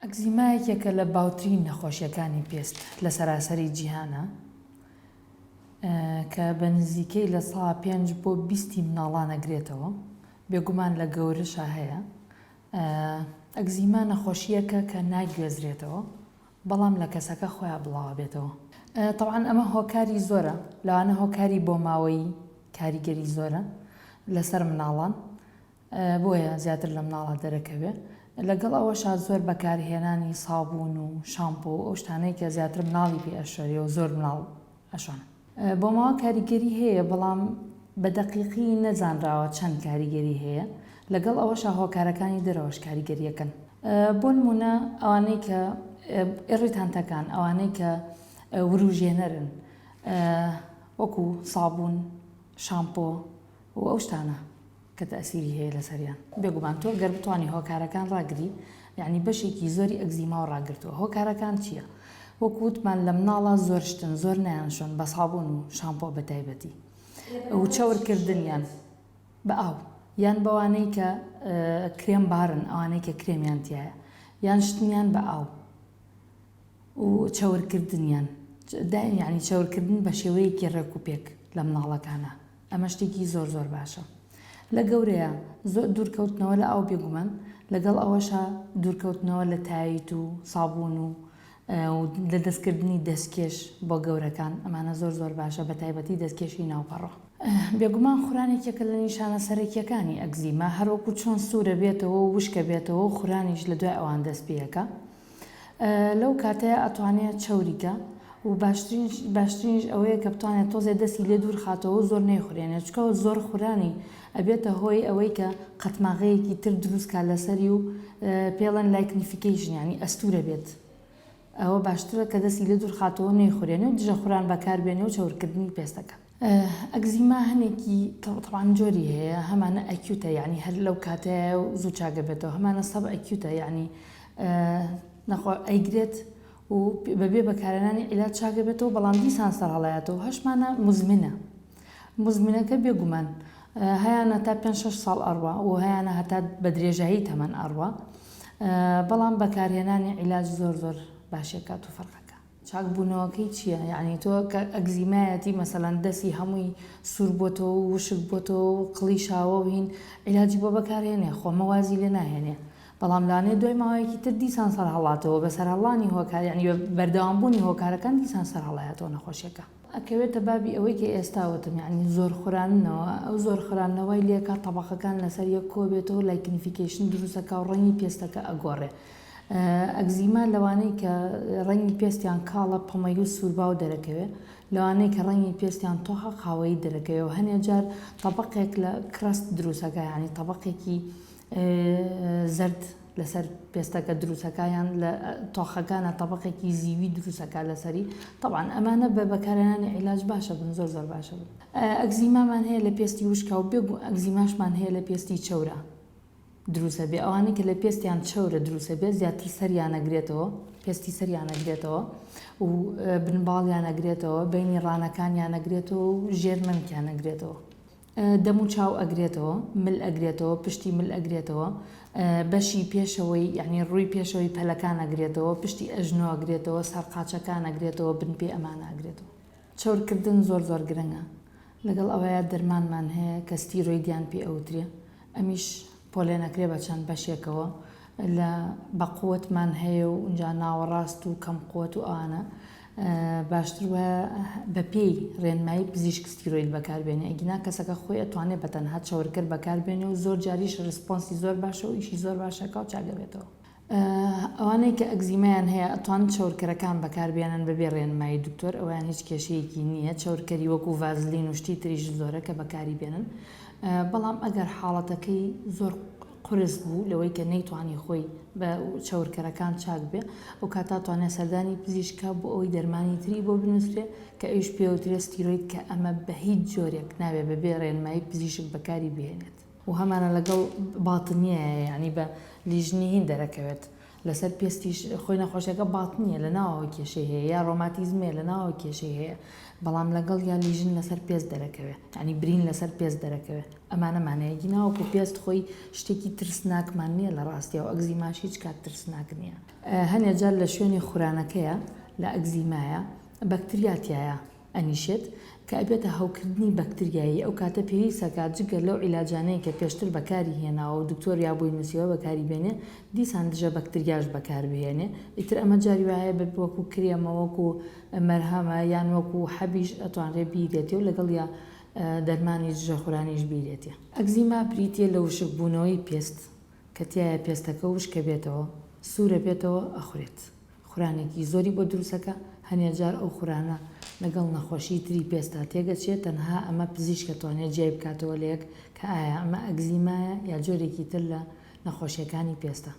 ئەکزیما یەکێکە لە باوترین نەخۆشیەکانی پێست لە سەراسەری جیهانا کە بە نزیکەی 5% بۆ 20 مناڵان ئەگرێتەوە، بێگومان لە گەورەشا هەیە. ئەکزیما نەخۆشیەکە کە ناگوێزرێتەوە بەڵام لە کەسەکە خۆیا بڵاوەبێتەوە. تەبعەن ئەمە هۆکاری زۆرە لەوانە هۆکاری بۆماوەیی کاریگەری زۆرە لەسەر مناڵان بۆیە زیاتر لە مناڵا دەرەکەوێ لەگەڵ ئەوەشا زۆر بەکارهێنانی سابوون و شامپۆ و ئەو شتانەی کە زیاتر مناڵی پێ ئەشۆرێ و زۆر مناڵ ئەشۆن. بۆماوە کاریگەری هەیە بەڵام بە دەقیقی نەزانراوە چەند کاریگەری هەیە لەگەڵ ئەوەشا هۆکارەکانی دەرەوەش کاریگەریەکەن بۆ نمونە ئەوانەی کە irritant ەکان ئەوانەی کە وروژێنەرن وەکو سابوون شامپۆ و ئەو شتانە. کە تەئسیری هەیە لەسەریان. بێگومان تۆ گەر بتوانی هۆکارەکان ڕاگری یەعنی بەشێکی زۆری ئەگزیماو ڕاگرتووە هۆکارەکان چیە؟ وەکو وتمان لە مناڵا زۆر شتن زۆر نایانشۆن بە سابوون و شامپۆ بە تایبەتی و چەور کردنیان بە ئاو یان بەوانەی کە کرێم بارن ئەوانەی کە کرێمیان تیایە یان شتنیان بە ئاو و چەور کردنیان یەعنی چەور کردن بە شێوەیەکی ڕێک و پێک لە مناڵەکانا. ئەمە شتێکی زۆر زۆر باشە لە گەورەیە زۆر دوورکەوتنەوە لە ئاو بێگومان لەگەڵ ئەوەشا دوورکەوتنەوە لە تایت و سابوون و لە دەستکردنی دەستکێش بۆ گەورەکان ئەمانە زۆر زۆر باشە بە تایبەتی دەستکێشی ناوپەڕۆ. بێگومان خوران یەکێکە لە نیشانە سەرەکییەکانی ئەکزیما هەروەکو چۆن سوورە بێتەوە و وشکە بێتەوە و خورانیش لە دوای ئەوان دەست پێیەکا. لەو کاتەیا ئەتوانێ چەوری کە و باشترین باشترینیش ئەوەیە کە بتوانێت تۆزێ دەستی لێ دوور خاتەوە و زۆر نەیخورێنێ چونکە زۆر خورانی ئەبێتە هۆی ئەوەی کە قەتماغەیەکی تر دروست کا لەسەری و پێڵێن lichenification یانی ئەستوورە بێت ئەوە باشترە کە دەستی لێ دوور خاتەوە و نەیخورێنێ و دژە خوران بەکار بێنێ و چەورکردنی پێستەکە. ئەگزیما هەنێکی تەبعەن جۆری هەیە هەمانە acute ە یانی هەر لەو کاتەیە و زوو چاکە بێتەوە هەمانە subacute ە یانی نەخۆ ئەیگرێت و بەبێ بەکارهێنانی عیلاج چاکە بێتەوە بەڵام دیسان سەرهەڵایەتەوە هەشمانە مزمنە مزمنەکە بێگومان هەیانە تا پێ شەش ساڵ ئەڕوا و هەیانە هەتا بە درێژایی تەمەن ئەڕوا بەڵام بەکارهێنانی عیلاج زۆر زۆر باشێکات و فەرقەکە. چاکبوونەوەکەی چیە یەعنی تۆ کە ئەگزیمایەتی مەسەلەن دەسی هەمووی سوور بۆتەوە و وشک بۆتەوە و قڵیشاوە و هین عیلاجی بۆ بەکارهێنێ خۆ مە وازی لێ ناهێنێ بەڵام لەوانەیە دوای ماوەیەکی تر دیسان سەرهەڵاتەوە بە سەرهەڵانی هۆکار یەعنی بە بەردەوام بوونی هۆکارەکان دیسان سەرهەڵایەتەوە نەخۆشیەکە. ئەکەوێتە بابی ئەوەی کە ئێستا وتم یەعنی زۆر خوراندنەوە ئەو زۆر خوراندنە وای لێکا تەبەقەکان لەسەر یەک کۆبێتەوە lichenification دروستەکا و ڕەنگی پێستەکە ئەگۆڕێ ئەگزیما لەوانەی کە ڕەنگی پێستیان کاڵە پەمەیی و سوورباو دەرەکەوێ، لەوانەی کە ڕەنگی پێستیان تۆخە قاوەیی دەرەکەوێ و هەنێ جار تەبەقێک لە crust دروستەکا یانی تەبەقێکی زەرد لەسەر پێستەکە دروستەکا یان لە تۆخەکانە تەبەقێکی زیوی دروستەکا لەسەری تەبعەن ئەمانە بە بەکارهێنانی عیلاج باشە بن زۆر زۆر باشە بن. ئەگزیمامان هەیە لە پێستی وشکا و بێگو ئەگزیماشمان هەیە لە پێستی چەورا. دروست ئەبێ ئەوانەی کە لە پێستیان چەورە دروست ئەبێ زیاتر سەریان ئەگرێتەوە پێستی سەریان ئەگرێتەوە و بنباڵیان ئەگرێتەوە بینی ڕانەکانیان ئەگرێتەوە و ژێر مەمکیان ئەگرێتەوە دەم و چاو ئەگرێتەوە مل ئەگرێتەوە پشتی مل ئەگرێتەوە بەشی پێشەوەی یعنی ڕووی پێشەوەی پەلەکان ئەگرێتەوە پشتی ئەژنۆ ئەگرێتەوە سەرقاچەکان ئەگرێتەوە بنپێ ئەمانە ئەگرێتەوە چەورکردن زۆر زۆر گرنگە لەگەڵ ئەوەیا دەرمانمان هەیە کە ستیرۆیدیان پێ ئەوترێ ئەمیش پۆلێن ئەکرێ بە چەند بەشێکەوە لە بە قوتمان هەیە و ئینجا ناوەڕاست و کەم قوت و ئەوانە باشتر وایە بە پێی ڕێنمایی پزیشک ستیرۆید بەکاربێنێ ئەگینا کەسەکە خۆی ئەتوانێ بە تەنها چەورکەر بەکاربێنێ و زۆر جاریش response ی زۆر باشە و ئیشی زۆر باشەکە و چاکەبێتەوە. ئەوانەی کە ئەگزیمایان هەیە ئەتوانن چەورکەرەکان بەکاربێنن بەبێ ڕێنمایی دکتۆر ئەوەیان هیچ کێشەیەکی نییە چەورکەری وەکو ڤازلین و شتی تریش زۆرە کە بەکاری بێنن بەڵام ئەگەر حاڵەتەکەی زۆر قورس بوو لەوەی کە نەیتوانی خۆی بە چەورکەرەکان چاک بێ ئەو کاتا توانێت سەردانی پزیشکا بۆ ئەوەی دەرمانی تری بۆ بنووسرێ کە ئەویش پێوترێ ستیرۆید کە ئەمە بە هیچ جۆرێک نابێ بەبێ ڕێنمایی پزیشک بەکاری بهێنێت. و هەمانە لەگەڵ باتنیەیە یانی بە لیژنی هین دەرەکەوێت. لەسەر پێستیش خۆی نەخۆشیەکە باتنیە لە ناوەوە کێشەی هەیە یا ڕۆماتیزمەیە لە ناوەوە کێشەی هەیە بەڵام لەگەڵ یا lesion لەسەر پێست دەرەکەوێ یانی برین لەسەر پێست دەرەکەوێ ئەمانەمان هەیە گینا وەکو پێست خۆی شتێکی ترسناکمان نییە لە ڕاستیەوە ئەگزیماش هیچ کات ترسناک نییە هەنێ جار لە شوێنی خورانەکەیە لە ئەگزیمایە بەکتریا تیایە ئەنیشێت، کە ئەبێتە هەوکردنی بەکتریایی، ئەو کاتە پێویستەکات جگە لەو عیلاجانەی کە پێشتر بەکاری هێناوە و دکتۆر یا بۆی نوسیوە بەکاری بێنێ، دیسان دژە بەکتریاش بەکار بهێنێ، ئیتر ئەمە جاری وایە بە وەکو کرێمە وەکو مەرهەمە یان وەکو حەبیش ئەتوانرێ بیرێتێ و لەگەڵیا دەرمانی دژە خورانیش بیرێتێ. ئەگزیما بریتیە لە وشکبوونەوەی پێست کە تیایا پێستەکە وشکەبێتەوە، سوورەبێتەوە، ئەخورێت. خورانێکی زۆری بۆ دروستەکا، هەنێ جار ئەو خورانە لەگەڵ نەخۆشی تری پێستا تێگەچێ، تەنها ئەمە پزیشک ئەتوانێ جیای بکاتەوە لەیەک کە ئایا ئەمە ئەگزیمایە یا جۆرێکی تر لە نەخۆشیەکانی پێستە.